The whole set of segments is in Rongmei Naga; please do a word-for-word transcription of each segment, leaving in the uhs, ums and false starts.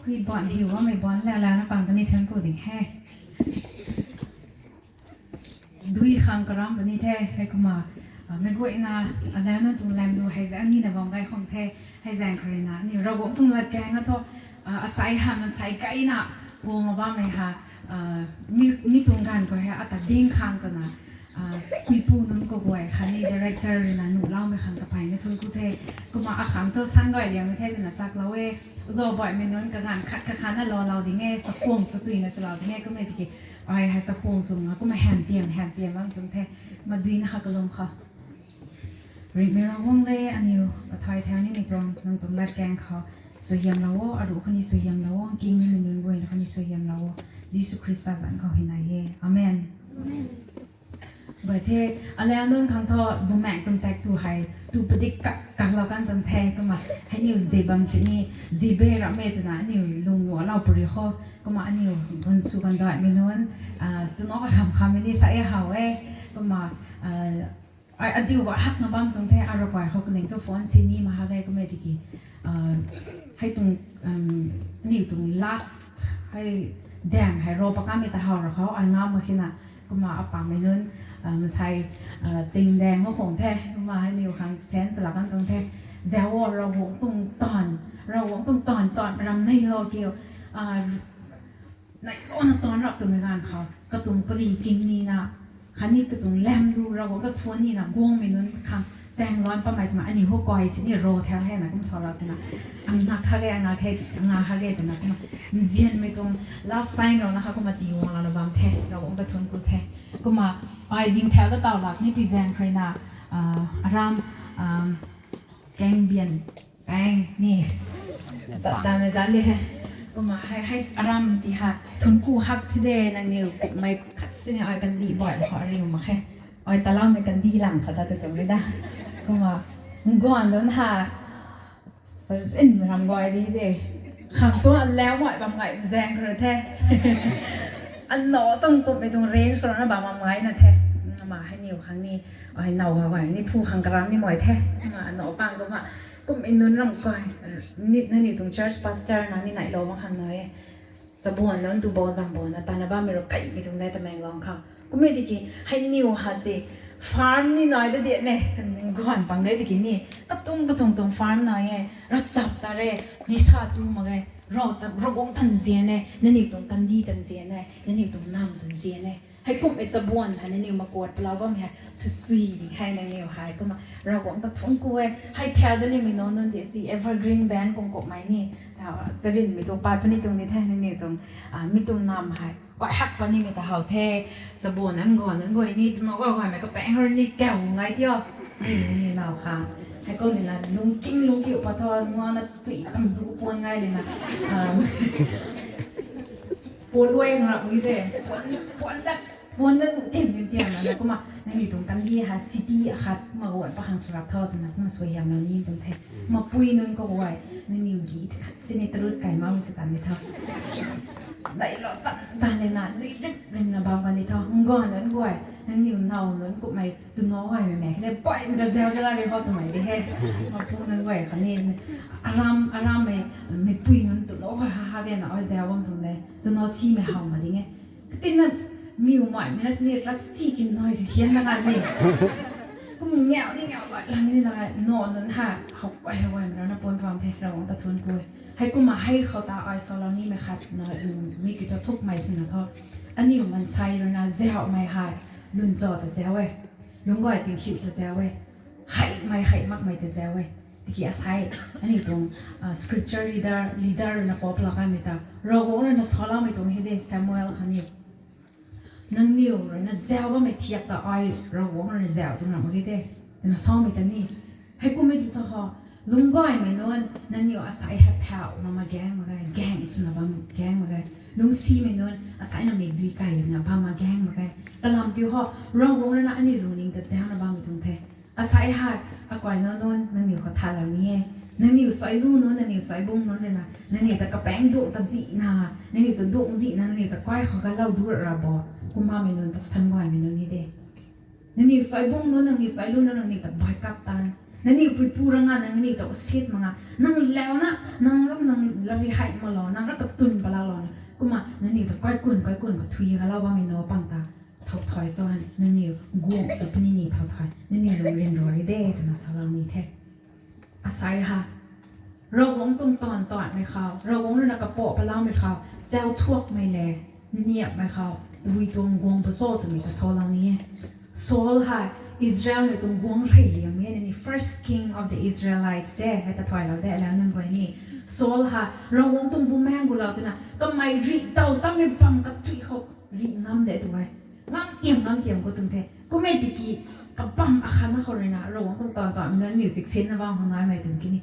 Khui ban hiu bammei ban lau lau na pang tani thun ku ding he. Dui khang karam tani the, hei kumna, mei guayna, alau nunc tuang lam lu hei zaeng nina bam gay khang the, hei zaeng kharina, aniu Ravguangc tuang latkaeng na thu, asei ha, mansei gayna, guang bammei ha, mi tuang ganv khou hei ata ding khang twna, puipu nunc kaguay khatni director ruina nuhloumei khang kapeyna thun ku the, kumna akhang thu sang gay liangmei the twna chaklou e, zauc baihmei nunc kaganv khat kakhatna lou lou ding e, chakhwang swchuina swlou ding e, kummei tiki, ai hei chakhwang swna kumna han tiam, han tiam bam tuang the, maduina kha kalum kha. Ringhmei Ravguangc le, aniu kathay thau nimei tuang nang tuang latkaeng khou suaihiamlou o, aruh khou ni suaihiamlou o, nking nimei nunc guayna khou ni suaihiamlou o, Jisu Khrista zanc khou hei nai e. Amen. Gay the, alau nunc khang thu bumaengc tuang tak tu hei tu padik kak kaklou kan tuang the, kumna hei niw zi bam sini, zi be rammei twna aniu lung nuhlou puri kho, kumna aniu gun sw kan daihmei nunc, twna kham khammei ni sa e how e, kumna ai adiu ba hakna bam tuang the, aruh kai khou kaling tu phone sini ma ha gay kummei tiki, hei tuang, aniu tuang last hei, dam hei ro pakamei ta how ra khou ai ngam mak khina, kumna apamei nunc, mansei, ching dang khou khang the, kumna hei niw khang sense lak kan tuang the, zauc o, Ravguangc tuang taanv, Ravguangc tuang taanv taanv ram nei lou kiu, nai lana taanv rap twmei ganv khou katuang pari king nina, khatni katuang lam lu Ravguangc ta thuan nina guangmei nunc khang chaeng lan pamei twna aniu hou kai sini ro thau hena kum salou twna, anga kha ge, anga kha ge twna kumna nzianmei tuang love sign rana kha kumna tii guang lana bam the, Ravguangc ta thuan ku the, kumna ai ding thau ta taw lak ni pi zaeng kharina, aram, kangbian, pang ni, ta, tamei zan di he, kumna hei, hei aram ti ha thuan ku hak thi de, nangniw kummei khat sini ai kandih baih khou ariu mak khe, ai taloumei kandih lang khat ta tu tuang ni da, kumna, nguan dun ha, rin ram guay di de, khang sw alau mai bam gay zaeng khou the, ano tuang kummei tuang range khou na bam bam gayna the, kumna hei niw khang ni, ai now ha guay ni phu khang karam ni mai the, kumna ano pang kumna, kummei nunc ram kai, ni nangniw tuang church pastor nang ni nailou mak khang nai e, chabuan nunc tu bou zang bou na tana bammei rui kaimei tuang de Tamenglong khou, kummei tiki hei niw ha ti, farm ni nai da di ne, kan guan pang de tiki ni, katuang katuang tuang farm nai e, ravchap ta re, nisa tu mak ge, Rav ta, Ravguangc tan zian e, nangniw tuang kandih tan zian e, nangniw tuang nam tan zian e, hei kummei chabuan hei nangniw makuat palou bammei hei susui ding hei nangniw hei kumna Ravguangc ta thuan ku e, hei thau da nimei nunc nunc di si Evergreen Band kum kummei ni, charinmei tuang pat puni tuang ni the, nangniw tuang, mi tuang nam hei kai hak pa nimei ta how the, chabuan nunc guan nunc guay ni twna guay guaymei kapaeng hor ni kau ngai tio, ni ni now khang, hei kum nina lungking lungkiu pa thu nguana chui tam du puan ngai nina, puan luai ngarap mak ge de, puan, puan dat, puan dat tim tim tiam na kumna nangniw tuang kandih ha city akhat kumna guan pa khang swrap tho twna kumna suaihiamlou ni tuang the, mapui nunc kaguay, nangniw gi khat sini tarut kai makmei sw kan ni tho, nailou tan tan nina nui rim rimna bam kan ni tho, nguan nunc guay, nangniw now nunc kummei twna guaymei mei khe de baihmei ta zau zala ri khou twmei di he, mapu nunc guay khatni, aram, arammei, meipui nunc twna guay ha ha gena ai zau bam tuang de, twna simei how mak ding e, katina, miw mai mi na sini rasi kim nai hian na kan ni, kum ngau ni ngau lai lang ni na, no nunc ha, how guay how guaymei rana puan bam the, Ravguangc ta thuan ku e, hei kumna hei khou ta ai salou nimei khat na, mi kiu thu thukmei swna thu, aniw mansei ruina zauhmei hei, lwn zauh ta zau e, lungc guay chingkhiu ta zau e, heimei hei makmei ta zau e, tiki asei, aniu tuang, scripture leader, leader ruina pop lou kanmei ta, Ravguangc ruina saloumei tuang hei de Samuel khatni, nangniw ruina zau bammei thiak ta ai Ravguangc ruina zau tuang ram mak ge de, twna samei ta ni, hei kummei ti thu ho, lungc guaymei nunc nangniw asei hei phau mama gaeng mak ge, gaeng swna bam gaeng mak ge, lungcsimei nunc asei namei dui kaina bam ma gaeng mak ge, kalam kiu ho, Ravguangc ruina aniu lungning ta zauna bammei tuang the. Asei hei, akai nunc nunc nangniw khou thalou ni e. Nangniw suailu nunc, nangniw suaibung nunc ruina nangniw ta kapaeng duang ta zihna, nangniw ta duang zihna, nangniw ta kai khou kalou du ra bo, kumnamei nunc ta san guaymei nunc ni de. Nangniw suaibung nunc, nangniw suailu nunc, nangniw ta baih kap tan, Nangniw puipu rui na nangniw ta usit mak nga, nang launa, nang ram nang lari hei malou, nang ram ta tun palou lou na. Kumna nangniw ta kaikun, kaikun kathui kalou bammei nac pang ta thau thai cho, nangniw guang sw puni ni thau thai, nangniw lungh rin ro ri de, twna salou ni the. Asai ha, Ravguangc tuang taanv taanmei khou, Ravguangc rui na kapoh paloumei khou, chau thuakmei le, niapmei khou, tabui tuang guang pa cho twmei ta salou ni e. Saul hei, Israelmei tuang guangc rey liammei e, nangniw first king of the Israelites de, hei ta thaylou de, alau nunc guay ni. Saul hei, Ravguangc tuang bumaengh gulou twna, kamei rih daw tammei bam kathui khou, rih ngam de tu e. Ngam tiam, ngam tiam khou tuang the. Kum e tiki, kabam akhatna khou rui na, Ravguangc tuang taanv taanmei nunc music sinna bam khou naimei tuang kini.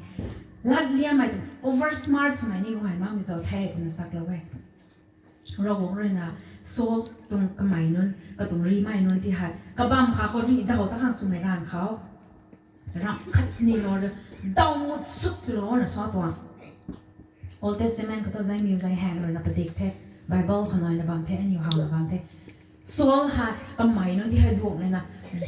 Latliammei tuang, over smart swmei ni guay makmei zauc the, twna saklou e. Ravguangc rui na, Saul tuang kamei nunc, katuang rimei nunc ti hei, kabam kha khou rih daw ta khang swmei ganv khou, ramh khat sini lou rui, daw mut suk twlou na sa tuang. Old Testament khou thu zaimiw zai hang rui na padik the, Bible khou naina bam the, aniw howna bam the. Saul hei kamei nunc ti hei duang lana,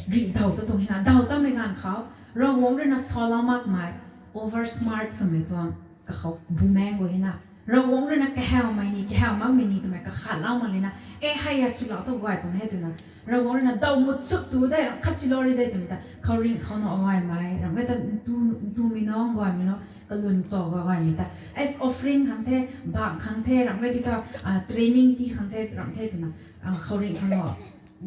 rih daw ta tuang hina, daw tammei ganv khou, Ravguangc rui na salou makmei, over smart swmei tuang, kakhou bumaengh guay hina. Ravguangc rui na kahawmei ni, kahaw makmei ni twmei kakhatlou mak lana, e hei a swlou tu guay tuang he twna. Ravguangc rui na daw mut suk tu de, ramh khat silou ri de twmei ta, khouringh khou na gaymei, ramh e ta ntu, ntumei nunc gaymei nunc, kalun cho gaymei ta. As offering khang the, bak khang the, ramh e ti ta, training ti khang the, ramh the twna, khouringh khou na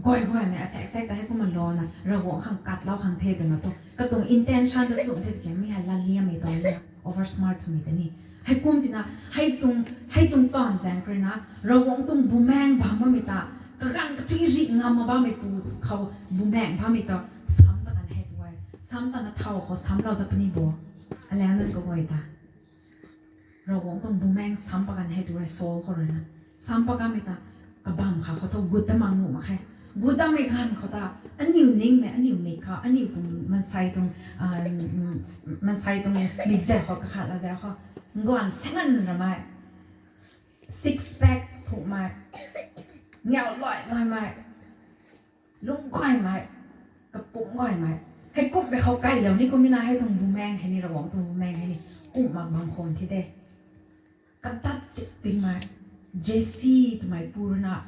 gay gaymei, asaekc saekc ta heikumna lou na, Ravguangc khang katlou khang the twna tu. Katuang intention ta sum the tiki mi hei latliammei tuang na, over smart swmei ta ni. Heikum tina, hei tuang, hei tuang taanv zaeng rui na, Ravguangc tuang bumaengh bam bammei ta, kaganv kathui rih ngam bammeipu khou bumaengh bammei ta, sam ta kan hei tu e, sam ta na thau khou samlou ta puni bo, alau nunc kaguay ta. Ravguangc tuang bumaengh sam pakan hei tu e Saul khou rui na. Sam pakanmei ta kabam kha khou thu gut ta mak nuh mak khe. Gut tamei ganv khou ta, aniu ningmei, aniu mik khou, aniu tuang mansei tuang, mansei tuang mikzaek khou kakhat la zaek khou, nguanv sangan ramei, six pack phukmei, ngiau luai luaimei, lungc gaymei, kapumc gaymei. Heikumhmei khou kailou ni kumna hei tuang bumaengh hei ni, Ravguangc tuang bumaengh hei ni, kumh mak bam khwan the de. Kadat tik tingmei, Jesi twmei pu rui na,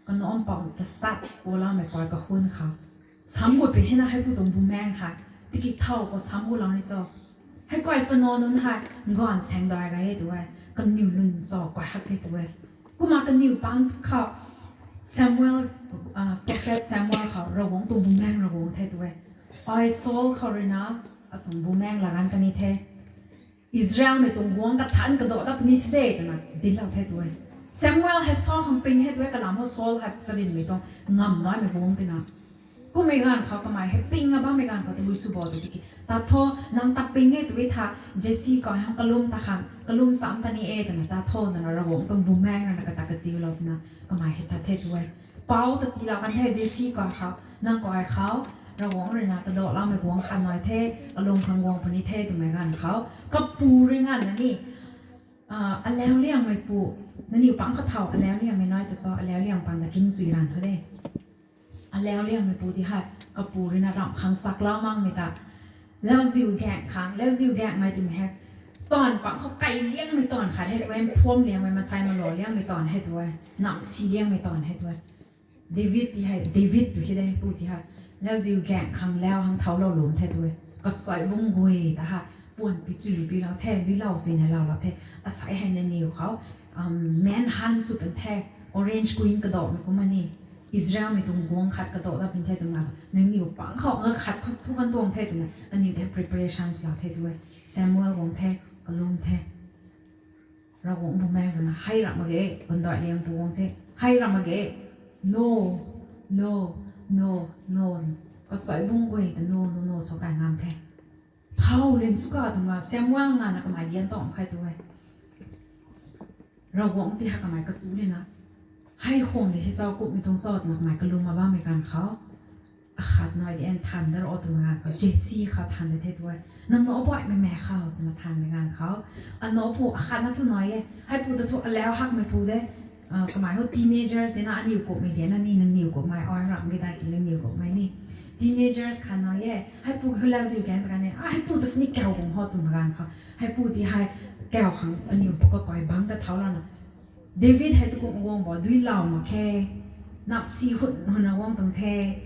kanac mpouh tasat kulaumei pui kahun khou, sam gut pui hei na heipu tuang bumaengh hei, tiki thau khou sam gutlou ni cho. Hei kuay chana nunc hei, nguanv saeng dai gay e tu e, kaniw lun cho kuay hak e tu e. Kumna kaniw pang khou, Samuel, prophet Samuel khou Ravguangc tuang bumaengh Ravguangc the tu e. Ai Saul khou rui na, atuang bumaengh laa ganv kani the. Israelmei tuang guangc kathanc kadauh dat puni the de twna dinclou the tu e. Samuel hei Saul khang ping hei tu e, kalam khou Saul hei charynmei tuang ngamv naimei guangc tina. Kummei ganv khou kamei hei ping a bammei ganv khou tabui sw bo tu tiki, tat tho, nang ta ping e tu e tha, Jesi kau hang kalum ta khang, kalum cham ta ni e twna tat tho, nana Ravguangc tuang bumaengh rui na kata katiulou twna kamei hei tat the tu e. Pou ta tiilou kan the Jesi kau khou, nang kau khou, Ravguangc rui na kadauhloumei guangc khat nai the, kalum khang guang puni the twmei ganv khou, kapu rui nganvna ni, alau liangmeipu, nangniw pang khou thau alau liangmei nai ta cho, alau liang pang ta king chui ranv khou de. Alau liangmeipu ti hei, kapu rui na ramh khang chaklou makmei ta, lauziu gaeng khang, lauziu gaengmei twmei hei, taanv pang khou kai liangmei taanv khat hei tu e, mphuam liangmei, mansei malou liangmei taanv hei tu e, namsi liangmei taanv hei tu e. David ti hei, David tu hei de, pu ti hei, lauziu gaeng khang lau hang thaulou lum the tu e. Kasuai bungc guay ta hei, puan pi chui pilou the, duilou chui neiloulou the. Asei hei nangniw khou, manhunt sw pan the, orange queen kadauhmei kumna ni, Israelmei tuang guangc khat kadauh dat pun the twna, nangniw pang khou nga khat thu kan tuang the twna, kaniw the preparation lou the tu e. Samuel guang the, kalum the. Ravguangc bumaengh rui na, hei ramh mak ge, gundai liangpu guang the, hei ramh mak ge, no, no, no, no, kasuai bungc guay ta no, no, no, sa kai ngam the. Thau lin sw ka twna, Samuel nganvna kamei gian tang khe tu e. Ravguangc ti hei kamei kachu lina, hei khwang de hei cho, kumhmei tuang cho twna kamei kalum a bammei ganv khou, akhat nai de, nthan da ro twmei ganv khou, Jesi khou than de the tu e. Nang nac puaimei mei khou twna thanmei ganv khou, anac pu akhatna thu nai e, heipu ta thu alau hakmeipu de, kamei ho teenagers na aniu kummei de na ni, nangniw kummei ai ram ge dai ki nangniw kummei ni. Teenagers khat na e, hei pu hu lauziu gaeng ta kan e, a hei pu ta sini kau bung ho twmei ganv khou, hei pu ti hei kau khang aniu pu kakoi bangc ta thau lana. David hei tu kum guang bo, dui lau mak khe, nap si hun hun na guang tuang the,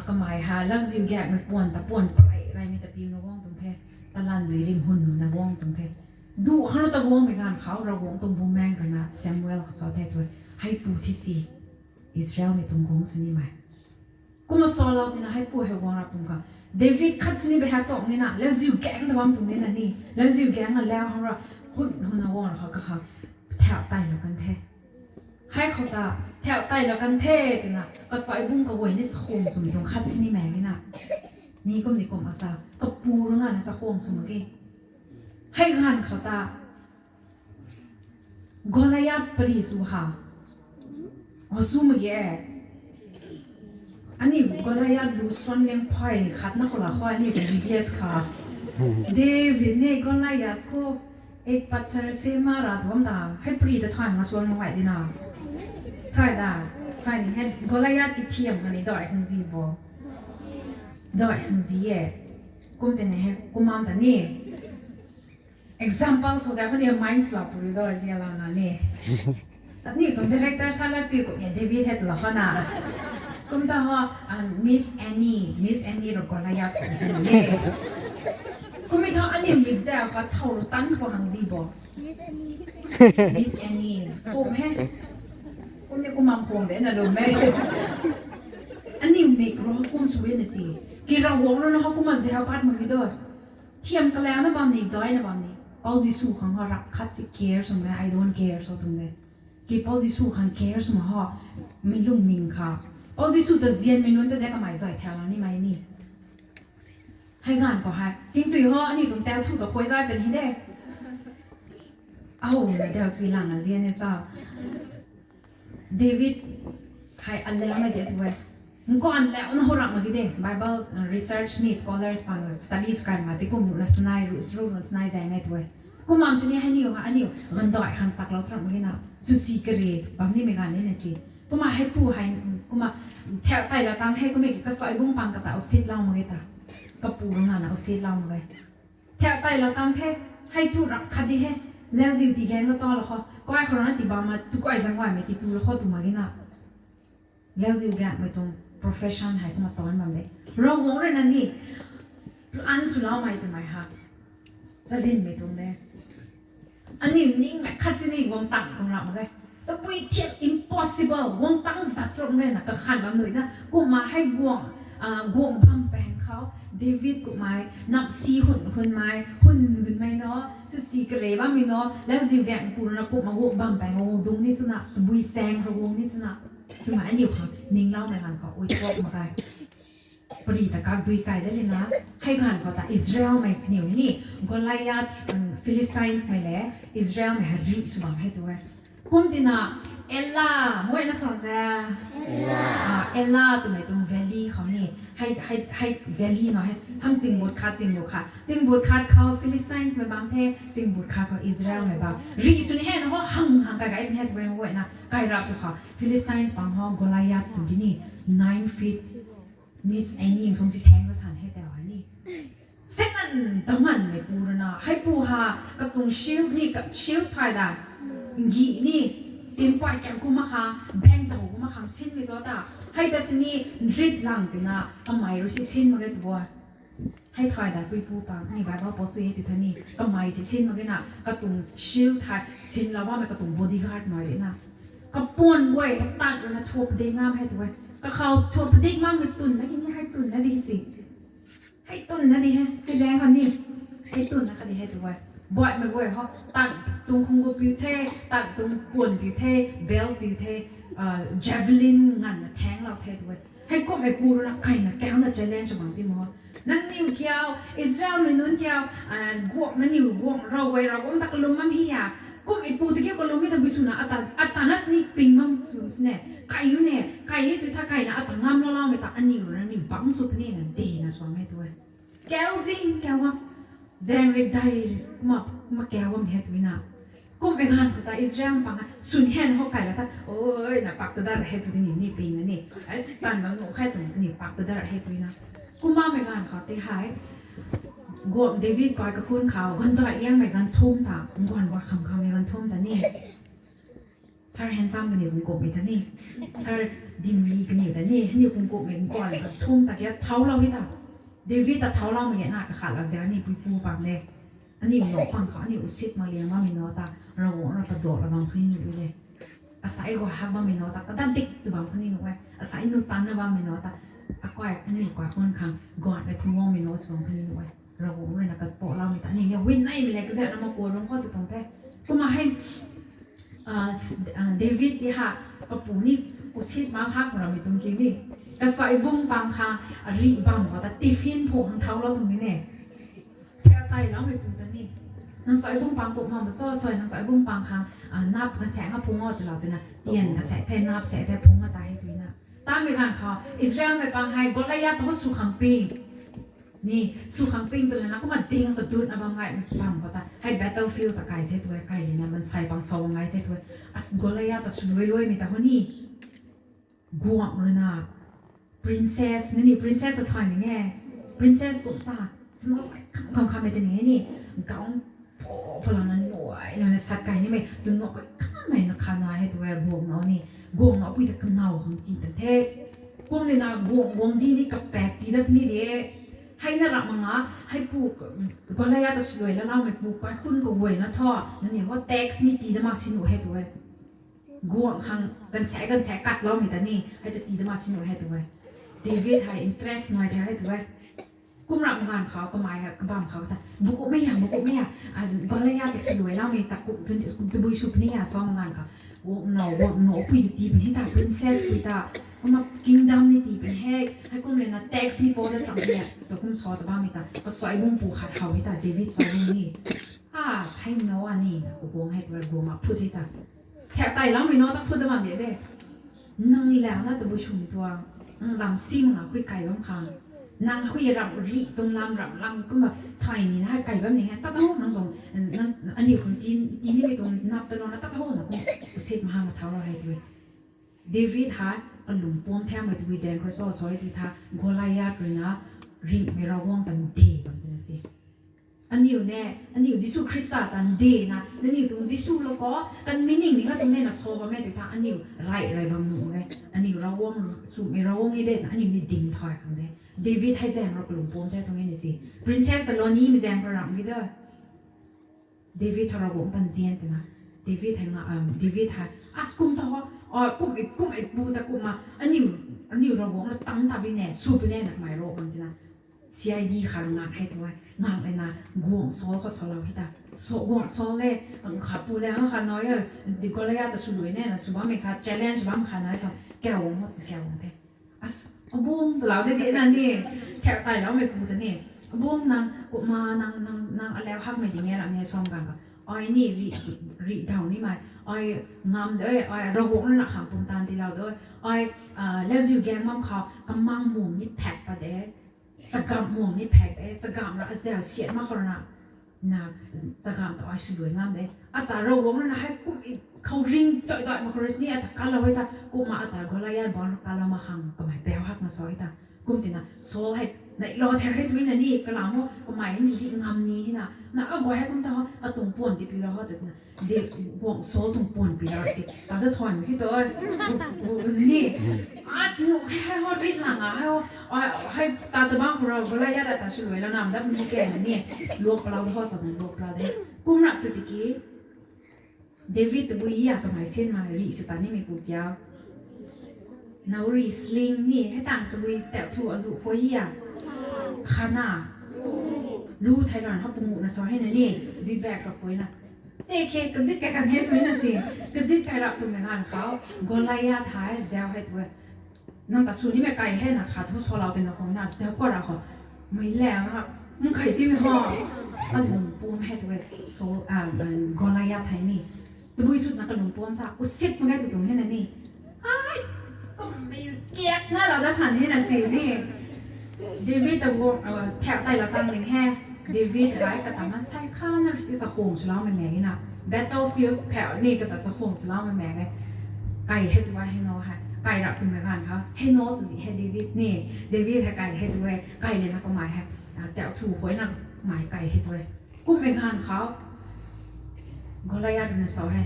kamei ha lauziu gaengmei puan ta puan prei reymei ta piu na guang tuang the, talan dui rim hun hun na guang tuang the. Du hana ta guangmei ganv khou Ravguangc tuang bumaeng kana Samuel khou sa the tu, hei pu thi si, Israelmei tuang guangc sinimei. Kumna salou tina hei pu hei guang rap tuang kha. David khat sini bei hei tuang nina, lauziu gaeng ta bam tuang nina ni. Lauziu gaeng a lau hang ra, hun hun na guang ra kha kakhang, thau tailou kan the. Hei khou ta, thau tailou kan the twna, kasai bung kaguay ni sakhwang swmei tuang khat sinimei nina. Ni kum ni kum asa, kapu rungana sakhwang sw mak ge. Hei ganv khou ta, Goliath pari sw ha. O sw mak ge. Aniu Goliath lu suan liang phay khat na khou la khou aniu ka B B S kha. David ne Goliath khou ek pathar se mara tu bam ta. Hei pari ta thay ma suan mak gay di na. Thay da. Thay ni hei Goliath ki thiam kani dai khang zi bo. Dai khang zi e. Kum tei ni hei kumman ta ni. Example sw zau kaniw mind sw la puri do zi alana ni. Aniu tuang director sa la pi kum e David hei tu la khou na. Kum ta ho, Miss Annie, Miss Annie ro Goliath khou ni. Kum e tho aniu mik zau khou thau ru tan khou hang zi bo. Miss Annie, kum he. Kum ni kumman khwang de na lum e. Aniu mik ro kum sw e na si. Ki Ravguangc rui na ho kumna zau pat mak ki do. Thiam kalauna bam ni, daina bam ni. Pau Jisu khang ho rap khat si care swmei, I don't care sw tuang de. Ki Pau Jisu khang care swmei ho, mi lungning kha. Pau Jisu ta zianmei nunc ta de kamei zay thaulou nimei ni. Hei ganv khou hei, tingchui ho, aniu tuang tau thu ta khuay zay pan hi de. Ahou na tau si lana zian e sa. David hei alauna de tu e. Nkuan launa ho ram mak ki de. Bible research ni scholars pan study sw kan ma ti kum runa sanai, ru sru runa sanai zay nai tu e. Kumman sini hei aniu ha, aniu gandai khang saklou tram mak ki na. Sw si kare, bam nimei ganv ni na si. Kumna hei pu hei, kumna thau tailou tang hei kummei ki kasai bung pang kata usitlou mak e ta. Kapu rungana usitlou mak e. Thau tailou tang the, hei tu rap khat di he. Lauziu ti gaeng ka ta lou khou. Kai khou rana ti bam ma, tu kai zang gaymei ti tu lou khou tu mak ki na. Lauziu gaengmei tuang profession hei kumna taanc bam de. Ravguangc rui na ni, plan swloumei twmei ha. Charinmei tuang de. Aniu ningmei khat sini guang tang tuang ram mak ge. Tabui thiak impossible, guang tang zat ram ge na kakhan bam nui na. Kumna hei guang, guang bam paeng khou, David kummei, nap si hun hunmei, hun hunmei na, sw si kare bammei na, lauziu gaeng pu runa kumna guang bam paeng guang dung ni swna, tabui saeng khou guang ni swna. Twmei aniu khang ningloumei ganv khou, ui tuak mak ge. Pari ta kak dui kai de lina, hei ganv khou ta Israelmei niw ni, Goliath, Philistinesmei le, Israelmei hei rih sw bam hei tu e. Kum tina, Ela, mei na sa ze. Ela twmei tuang valley khou ni, hei, hei, hei valley na hei, ham chingbut khat, chingbut khat, chingbut khat khou Philistinesmei bam the, chingbut khat khou Israelmei bam. Rih sw ni hei na ho hang hang kai kai ni hei tu e mei na, kai rap tu khou Philistines bam ho Goliath tu di ni, nine feet, Miss Annie sung si saeng na san hei tau hei ni. Second tamanmei pu runa, hei pu ha, katuang shield ni, ka shield thay da. Ngi ni, tinpuai kiang kumna kha, bang tau kumna kha, sinmei zo ta. Hei ta sini, nrit lang tina, kamei rui si sin mak ge tu bo. Hei thay da, pui pu pang, ni Bible post sw e tu tha ni, kamei si sin mak ge na, katuang shield thay, sinlou bammei katuang bodyguard nai de na. Kapuan guay hei tat runa thuap padik ngam hei tu e. Kakhou thuap padik ngam mei twn na ki ni hei twn na di si. Hei twn na di he, hei zaeng khou ni. Hei twn na kha di hei tu e. Baihmei guay ho, tan tuang khung gu piu the, tan tuang puan piu the, belt piu the, javelin nganvna thaenglou the tu e. Hei kummei pu runa kaina kauna challenge bang ti mo. Nangniw kiu, Israelmei nunc kiu, guang nangniw guang, Ravguangc, Ravguangc ta kalum bam hi a. Kummei pu ta kiu kalum e ta bui swna ata, ata na sini ping bam sw sini. Kai u ne, kai e tu tha kaina ata ngamlou loumei ta aniw rui nangniw bangc sw puni na de na suang hei tu e. Kau zing, kau bam. Zaeng rik dai, kumna, kumna kau bam hei tu na. Kummei ganv khou ta Israel pang hei swn hen hou kai la ta, oi, na pak ta dat ra hei tu ni, ni ping ni. Ai, tan bam nu khe tu ni pak ta dat ra hei tu na. Kumna mei ganv khou tei hei, guang David kai kakhun khou, ganv ta liangmei ganv thum ta, guan guan kham khammei ganv thum ta ni. Sir handsome kaniw bung kummei ta ni. Sir dimli kaniw ta ni. Aniw bung kummei guan ganv thum ta kia thaulou hei ta. David ta thaulou mei na kakhat la zia ni puipu pang le. Aniw no pang khou, aniw usit mak liang bammei no ta, Ravguangc rui paduak la bam khou ni nuh e le. Asai guay hak bammei no ta, kadat dik tu bam khou ni nuh e. Asai nu tan na bammei no ta, akai, aniw kai khun khang, guat mei phungwangmei no sw bam khou ni nuh e. Ravguangc rui na katpou laumei ta, aniw ni win naimei le kazat na mak kua rung khou tu tuang the. Kumna hei, ah, ah, David ti ha, kapu ni usit mak hak ramei tuang ki ni. Kasai bung pang khang, rih bam khou ta tiffin phu hang thaulou tuang ni ne. Thei tei laumei pu ta ni. Nang sui bung pang kummei ma so, sui nang sui bung pang khang, ah, nap kasaek nga phung o twlou twna. Tian kasaek the, nap saek the phung a ta hei tu na. Tamei ganv khou, Israelmei pang hei Goliath ta sw khang ping. Ni, sw khang ping twna na kumna ding kadutna bam gaymei pang khou ta. Hei battlefield ta kai the tu e, kai lina mansei pang sw bam gay the tu e. As Goliath ta sw luai luaimei ta hou ni. Guang rui na, princess, ni ni princess a thay ni e. Princess kum sa, kham kham e tei ni e ni. Gaung pho pho lana nuai lana sat kai nimei, tu nuai kai khammei na kha na hei tu e guang na ni. Guang na pui ta kanow khang ti tan the. Kum ni na guang, guang di ni kapak ti dat ni de. Hei na ram nga, hei pu, Goliath ta sw luai la naumei pu, kaikhun kaguayna thu, nangniw hou tax ni tii dat mak sini hei tu e. Guang khang, ganv saek, ganv saek katloumei ta ni, hei ta tii dat mak sini hei tu e. David hei interest nuai the hei tu e. Kum ram ganv khou, kamei hei, kabam khou ta, bukumei a, bukumei a, Goliath ta sw luai laumei ta kum, kum tabui sw puni a, sa ganv khou. Guang na, guang na pui ta tii puni ta, princess pui ta, kumna kingdom ni tii puni hei, hei kum le na tax ni pou dat chang ni, ta kum sa ta bammei ta, kasui bung pu khat how hei ta, David sui bung ni. A, hei na wa ni, kaguang hei tu e, guang a phut hei ta. Thei tei laumei no ta phut dat bam de de. Nang lau na tabui swmei tuang, nang lam sim na hui kai bam khang. Nang hui ram rih tuang lam, ram lam kumna thay ni na hei kai bam ni hei, tat hou nang tuang, nang, aniw khang ti, ti nimei tuang nap ta lou na tat hou na kum, usit mahang a thau lou hei tu e. David hei, kalung pum thaumei tabui zaeng khou so, sui ti tha, Goliath rui na, ringhmei Ravguangc ta nde bam twna si. Aniw ne, aniw Jisu Khrista ta nde na, nangniw tuang Jisu lou khou, kan meaning ni nga tuang ne na sa bammei tu tha, aniw rey rey bam nuh e, aniw Ravguangc, swmei Ravguangc e de na, aniw ni ding thay khang de. David hei zaeng rui kalung pum the tuang e ni si. Princess Saloni mei zaeng rui ram ki de. David tha Ravguangc tan zian twna. David hei nga, um, David hei, as kum ta ho, a, kum e, kum e pu ta kumna, aniw, aniw Ravguangc la tang ta bi ne, sw puni na kamei ro bam twna. C I D khat ngak hei tu e, ngak le na, guang Saul khou salou hei ta. So, guang Saul le, khat pu le, khat nai e, di Goliath ta sw luai ne, na sw bammei khat, challenge bam khat nai sa, kau guang mo, kau guang the. As, abung, twlou de de na ni, thei tei laumei pu ta ni. Abung nang, kumna nang, nang, nang alau hakmei ding e ram ni sa ganv khou. Ai ni rih, rih daw nimei, ai ngam de, ai Ravguangc rui na khang pumtan tiilou de, ai, a, lauziu gaeng bam khou, kamang mung ni phak pat de. Chagamv mung ni phak de, chagamv rui azau siat mak khou rui na, na, chagamv ta ai sw luai ngam de. Ata Ravguangc rui na hei kum khou ring doi doi mak khou rui sini ata kalou hei ta, kumna ata Goliath bang kalou mak khang kamei bau hakna sa hei ta. Kum tina, Saul hei, nai lou the hei tu na ni, kalam o, kamei ni di ngam ni hei na, na aguay hei kum ta ho, atuang puan tipiulou ho ta tina. De, guang Saul tuang puan pi la, e, ta da thuan ki tu, e, ni, as nu, hei, hei, ho, rit lang a, hei, ho, a, hei, ta ta bang khou rui, Goliath ta sw luai la nam dat ni ke ni, luak palau da ho sa na, luak palau de. Kum rap tu tiki, David tabui a kamei sin ma, rih sw ta nimei pu kia. Nau rih sling ni, hei tang tabui tau thu azu khou a. Khana. Lu thei lan ha pungu na sa hei na ni, dui bak ka pui na. Te khe, kazit kai kan hei tu na si. Kazit kai rap twmei ganv khou, Goliath hei, zau hei tu e. Nang ta sw nimei kai hei na khat thu salou twna khou na, zau khou ra khou. Mei le na, mei kai timei ho. Kalung pum hei tu e, so, a, Goliath hei ni. Tabui sw na kalung pum sa, usit mak ge tu tuang hei na ni. Ai, kummei kiak na lou da san hei na si ni. David ta guang, a, thau tei lou tang ding hei. David hei kata masei kha na rui si sa khang swloumei mei na. Battlefield phau ni kata sa khum swloumei mei e. Kai hei tu e, hei no hei. Kai rap twmei ganv khou hei no tu zi hei David ni. David hei kai hei tu e. Kai lana kamei hei, ah, tau thu huaina kamei kai hei tu e. Kummei ganv khou Goliath na sa hei,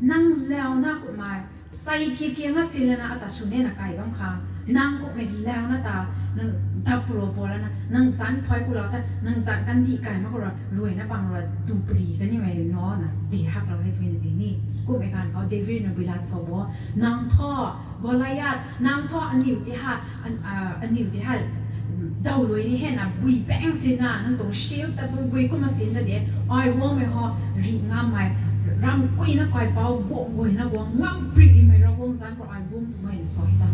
nang launa kummei, sai kikia nga si lana ata sw nina kai bam khang, nang kummei launa ta, nang dap ro po lana, nang zanc phay ku lou ta, nang zanc kandih kai mak ro, ruina pang ro, tu pri kanimei no na di haklou hei twna zi ni. Kummei ganv khou David na Goliath sa bo, nang thu, Goliath, nang thu aniw ti ha, an-, ah, aniw ti ha, daw lui ni hei na bui bang sin na, nang tuang shield ta bui bui kumna sin ta de, ai guangmei ho, ri ngammei, ram kuina kaipouc guang guayna guang, ngam pri rimei Ravguangc zanc khou ai guang twmei na sa ta.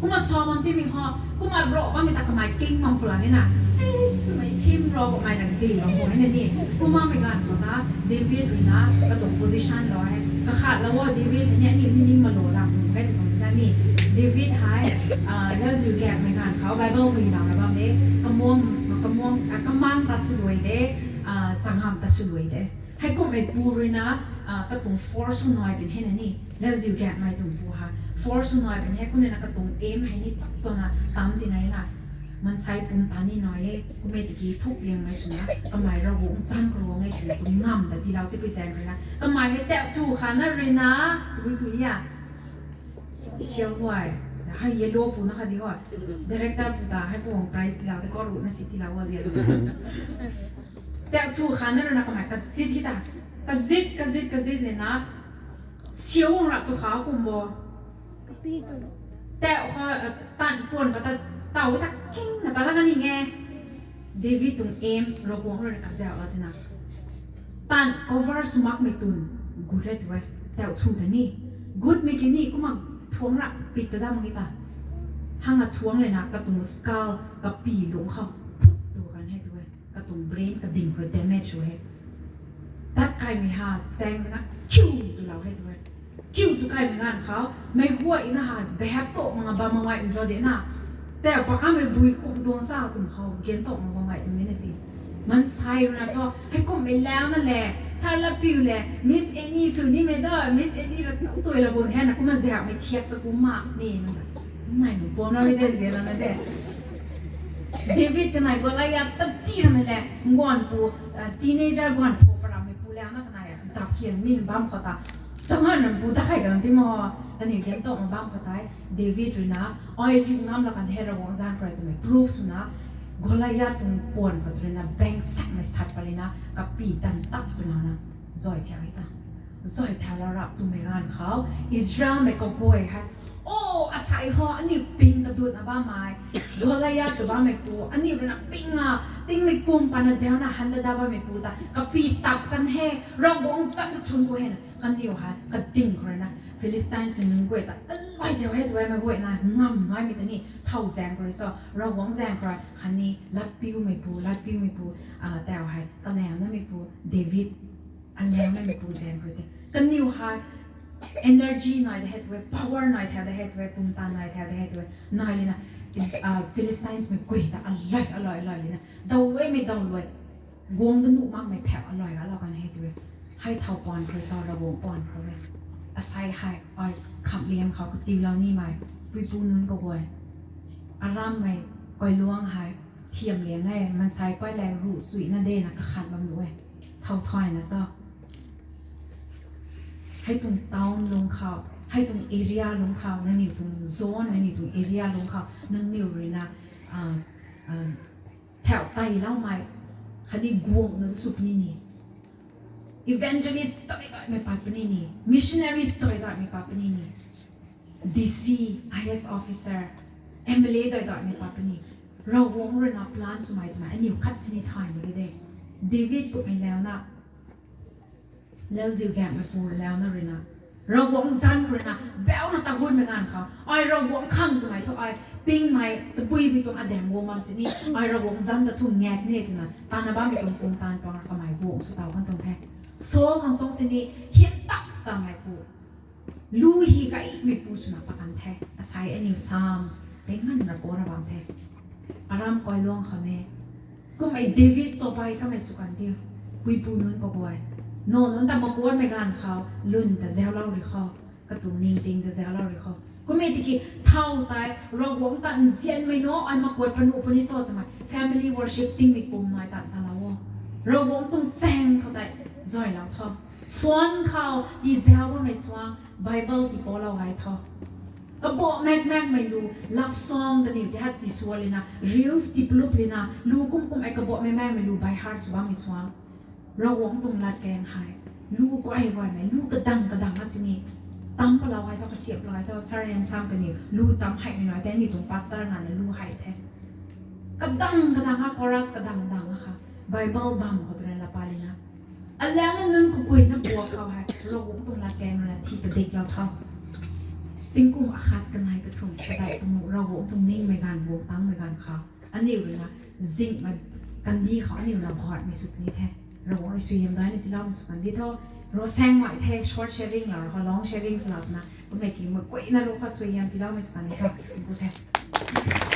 Kumna sa bam timei ho, kumna ro bammei ta kamei king bam khou la ni na, e, swmei sim ro kamei na de bam khou ni na ni. Kumna mei ganv khou ta, David rui na, katuang position lou e. Kakhatlou o David hei ni, aniw ni ni malo lang hei tu tuang ta ni. David hei, ah, lauziu gaengmei ganv khou Bible khou hei lang na bam de. Kamuang, kamuang, ah, kamang ta sw luai de, ah, changam ta sw luai de. Hei kummei pu rui na, ah, katuang force sw nai pin hei na ni. Lauziu gaengmei tuang pu hei. Force sw nai pin hei kumna na katuang aim hei ni chak chona tam tina na. Maansei pum ta ni nai e, kummei tiki thuk liangmei swna, kamei Ravguangc zanc khou ruang e twna tu ngam ta tiilou tipui zaeng rui na. Kamei hei tau thu khana rui na, tabui sw a. Siau huay, hei yellow pu na kha di ho. Director pu ta, hei puang prize tiilou, te kau ruhna si tiilou a zi. Tau thu khana rui na kamei kazit hei ta. Kazit, kazit, kazit lana. Siau ang rap tu kha kum bo. Tau kha, eh, tan puan kata, tau ta king na ta la kani nge. David tuang aim, Ravguangc rui na kazauh la tina. Tan cover sw makmei tun, gut e tu e, tau thu ta ni. Gutmei ki ni, kumna thuang ra pit ta da mak e ta. Hanga thuang lana katuang skull, kapy lungc khou, phut tu kan hei tu e. Katuang brain kading khou damage sw e. Tat kaimei ha, saeng zana, kiu tu lou hei tu e. Kiu tu kaimei ganv khou, meic guayna ha, behave tow mak nga bam mak ngai nzo de na. Tau pakamei bui kum tuang sa tum khou, gen tow mak bam ngai tum de na si. Maansei rui na thu, hei kummei launa le, sir latpiu le, Miss Annie sw nimei da, Miss Annie ra tui la bun hei na, kumna zaumei thiak ta kumna ni na. Nai nu pona ri den zi lana de. David kanei Goliath ta ti ramei le, guan pu, ah, teenager guan pu pa ramei pu launa kanei dap khian min bam khou ta. Tangan ram pu ta khai kan ti mo, kaniw gen tow mak bam khou tei, David rui na, ai ri ngam la kan the Ravguangc zanc khou rui twmei proof swna, Goliath tuang puan khou rui na, bang sakmei sat pa lana, kapy tan tap twna na, zay thau e ta. Zay thau la rap twmei ganv khou, Israelmei kaguay hei, o, asei ho, aniw ping kadutna bammei, Goliath tw bammei pu, aniw rui na ping a, tingmei pum pana zauna han da da bammei pu ta, kapy tap kan he, Ravguangc zanc ta thun khou hei na, kaniw hei, kading khou rui na, Philistines mei nunc guay ta, alai tau e, tu e mei guay na, ngam naimei ta ni, thau zaeng khou rui so, Ravguangc zaeng khou rui, khatni, latpiumei pu, latpiumei pu, ah, tau hei, kalaunamei pu, David, alaunamei pu zaeng khou rui te. Kaniw hei, energy nai de hei tu e, power nai thau de hei tu e, pumtan nai thau de hei tu e, nai lana, is, ah, Philistines mei guay ta, alai, alai, alai lana, daw luaimei daw luai, guang da nuh makmei phau alai ga lou kan hei tu e. Hei thau puan khou rui sa Ravguangc puan khou rui. Asei hei, ai, khamliang khou katiulou nimei, puipu nunc kaguay. Arammei, kailuang hei, thiam liang e, maansei kai le ruh chuina de na kakhan bam lu e. Thau thayna sa. Hei tuang town lungc khou, hei tuang area lungc khou, nangniw tuang zone, nangniw tuang area lungc khou, nangniw rui na, ah, ah, thau tailoumei, khatni guang nunc sw puni ni. Evangelist doi doimei pat puni ni. Missionaries doi doimei pat puni ni. D C, I A S officer, M L A doi doimei pat puni. Ravguangc rui na plan swmei twmei aniw khat sini thay mak ge de. David kummei launa, lauziu gaengmei pu launa rui na, Ravguangc zanc khou rui na, bauna ta gunmei ganv khou, ai Ravguangc khang twmei thu ai, pingmei, tabuimei tuang adaeng guang bam sini, ai Ravguangc zanc ta thu ngak ni twna, tana bammei tuang pumtan pang kamei guang sw taw kan tuang the. Saul khang song sini, hian tap tamei pu. Lu hi kaimei pu swna pat kan the. Asei aniw Psalms, tei nganv ra puna bam the. Aram kailuang khou ne. Kummei David sw pai kamei sw kan diu. Puipu nunc kaguay. Nac nunc ta makuatmei ganv khou lwn ta zaulou rui khou, katuang ningting ta zaulou rui khou, kummei tiki thow tei Ravguangc ta nzianmei nac ai makuat panu puni cho twmei family worship tingmei pum nai tan talou o. Ravguangc tuang chaeng khou tei zuaylou tho. Phone khou tizau bammei suang Bible tipaulou hei tho. Kabah mak makmei lu, love song kaniw ti hat tisual lina, reels tipalup lina, lu kum kum ei kabah mak makmei lu by heart sw bammei suang, Ravguangc tuang latkaeng hei lu guay guaymei, lu kadang kadang a sini tam palou hei tho, kasiamhlou hei tho, Sir Handsome kaniw lu tam heimei nai tei, aniw tuang pastor nana lu hei the. Kadang kadang a chorus kadang kadang a kha Bible bam khou tu rui laa pat lina, alangna nunc kaguayna buak khou hei Ravguangc tuang latkaeng ruina thi padiklou tho. Tingkum akhat kanei kathumh kadai kamu Ravguangc tuang ningmei ganv, buak tangmei ganv khou aniw ruina zingmei kandih khou aniw ruina bhatmei sw puni the. Ravguangc rui suaihiam daina tiiloumei sw kandi tho. Ro saengmei the, short sharing lou, ro long sharing swlou twna kummei ki mei guayna ru khou suaihiam tiiloumei sw kandi tho. Tingku the.